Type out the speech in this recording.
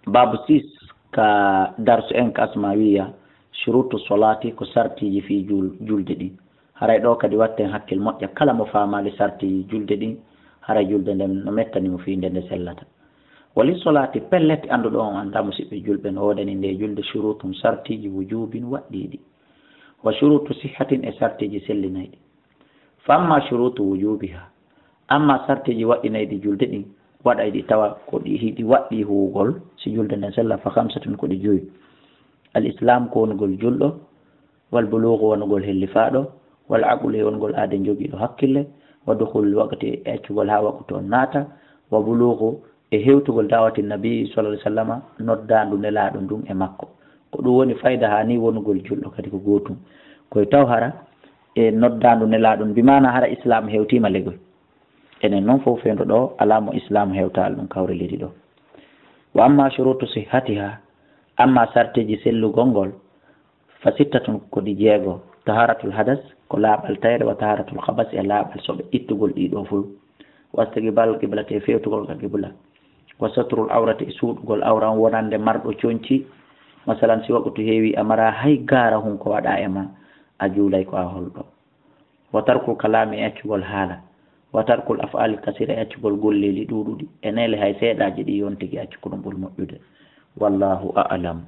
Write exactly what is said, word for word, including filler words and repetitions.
Babu six ka darsu en ka Asmawiya, shurutu solati ko sartiji fi jul-, julde ɗin. Haray ɗo kadi watten hakkil moƴƴa kala mo faamaali sartiji julde ɗin, haray julde nden no mettani mo fi nde nde sellata. Wali solati pellet annduɗo on annda musiɓɓe julɓe no woodani nde julde shurutun sartiji wujubin waɗɗiɗi. Wa shurutu sihhatin e sartiji sellinayɗi. Fa amma shurutu wujubiha, amma sartiji waɗɗinayɗi julde ɗin, waɗayɗi tawa ko ɗi hiɗi waɗɗi huwugol, si julde nden sella, fa khamsatun ko ɗi joyi. Al islam ko wonugol julɗo, wal bulughu wonugol hellifaaɗo, wal aqlu e wonugol aaden jogiiɗo hakkille, wa dukhulul waqti e accugol haa waqtu on naata, wa bulughu e hewtugol da'wati nabi sallallahu alaihi wasallama noddaandu nelaaɗo ndun e makko. Ko ɗum woni fayda haa ni wonugol julɗo kadi ko gootum. Koye taw hara e noddaandu nelaaɗo ndun, bi maana hara islam hewtiima legoy. Enen non fof fewndo ɗo alaa mo islam hewtaali ɗum kawre leydi ɗo. Wa amma shurutu sihhatiha, amma sartiji sellugol ngol, fa sittatun ko ɗi jeego, taharatul hadas ko laaɓal tayre, wa taharatul khabas e laaɓal soɓe, ittugol ɗi ɗo fof. Wa istiqbal qiblati e fewtugol ka qibla. Wa satrul awrati e suuɗugol awra on wonande marɗo conci. Masalan, si waqtu heewi a mara hay gaara hun ko waɗa e ma, a juulay ko a holɗo. Wa tarkul kalami e accugol haala. Wa tarkul af'ali kasira e accugol golleeli ɗuuɗuɗi. E neele hay seeɗaaji ɗi yontigi accu ko ɗum ɓuri moƴƴude. Wallahu a'lam.